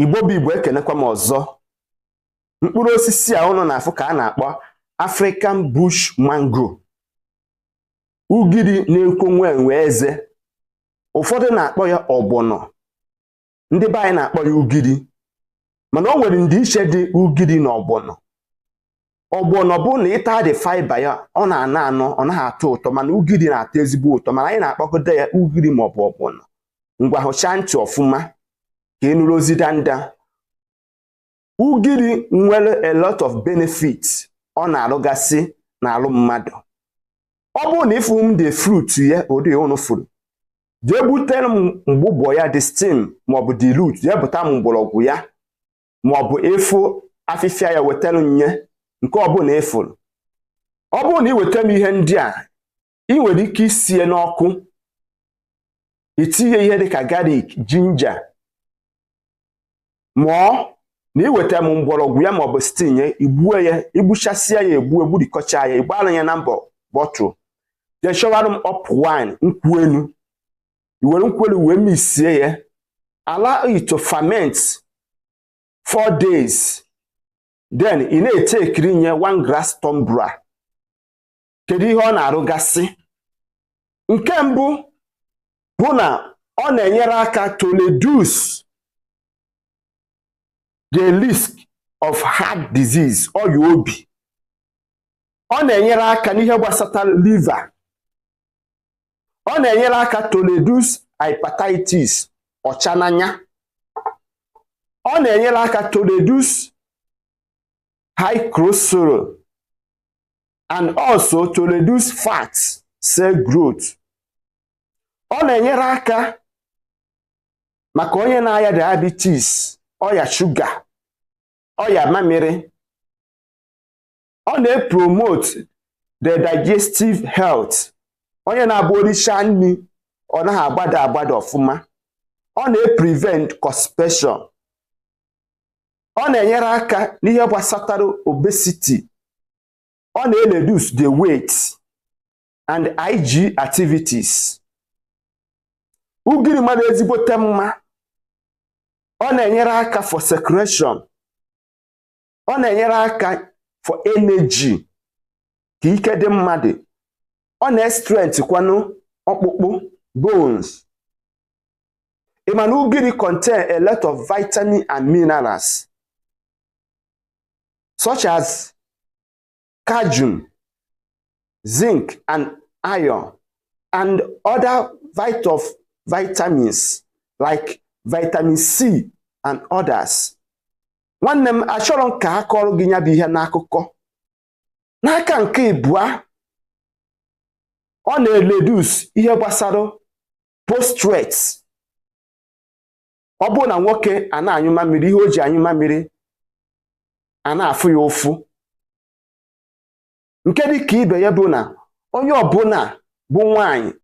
Igbo bụ Igbo, ekenekwa m ọzọ. Mkpụrụ osisi a ụnụ na-afụ ka a na-akpọ African bush mango, ugiri na-ekwo nwe enwe eze. Ụfọdụ na-akpọ ya ọgbọnọ, ndị be anyị na-akpọ ya ugiri, mana o nwere ndịiche dị ugiri na ọgbọnọ. Ọgbọnọ bụ na ịta dị fiber ya, ọ na-anọ anọ, ọ naghị atọ ụtọ, mana ugiri na-atọ ezigbo ụtọ. Mana anyị na-akpọkọta ya ugiri maọbụ ọgbọnọ. Ngwa, hụchaa ntị ọfụma ka ị nụrụ ozi danda. Ugiri nwere a lot of benefits ọ na-arụgasị n'alụ mmadụ. Ọ bụrụ na ịfụ m the fruit ya, ụdị ụnụ fụrụ, jee butere m mgbụgbọ ya, the stem maọbụ the root, jee bụta m mgbọrọgwụ ya maọbụ ịfụ afịfịa ya, wetara nye nke ọbụla ịfụrụ. Ọ bụrụ na ị weta m ihe ndị a, ị nwere ike isie n'ọkụ, itinye ihe dịka garlic, ginger, mụọ na iweta m mgbọrọgwụ ya maọbụ stem ya, igbue ya, igbuchasịa ya, egbu egburikọcha ya, ịgbara ya na mbọ bottle, jee chọwara m up wine, nkwụ elu. Iwere nkwụ elu wee misie ya, allow it to ferment 4 days, then ị na-ete ekiri nye one glass tumbler. Kedu ihe ọ na-arụgasị? Nke mbụ bụ na ọ na-enyere aka to reduce the risk of heart disease, ọrịa obi. Ọ na-enyere aka n'ihe gbasatara liver. Ọ na-enyere aka to reduce hepatitis, ọchananya. Ọ na-enyere aka to reduce high cholesterol and also to reduce fat cell growth. Ọ na-enyere aka maka onye na-aya diabetes, ọya shuga, ọya mamịrị. Ọ na-epromote the digestive health, onye na-abụ oricha nri, ọ naghị agbada agbada ọfụma. Ọ na-eprevent constipation. Ọ na-enyere aka n'ihe gbasatara obesity. Ọ na-reduce the weight and IG activities. Ugiri mara ezigbote mma. Ọ na-enyere aka for secretion. Ọ na-enyere aka for energy, ka ike dị mmadụ. Ọ na-strength kwanụ ọkpụkpụ, bones. Ị ma na ugiri contain a lot of vitamin and minerals such as calcium, zinc and iron and other vitamins like vitamin C and others. Nwanne m, achọrọ m ka a kọrọ gị ya bụ ihe n'akụkọ. N'aka nke ịbụa, ọ na-reduce ihe gbasara prostate. Ọ bụrụ na nwoke a na-anyụ mamịrị, ihe o ji anyụ mamịrị a na-afụ ya ụfụ. Nke dị ka ibe ya bụ na onye ọbụla bụ nwanyị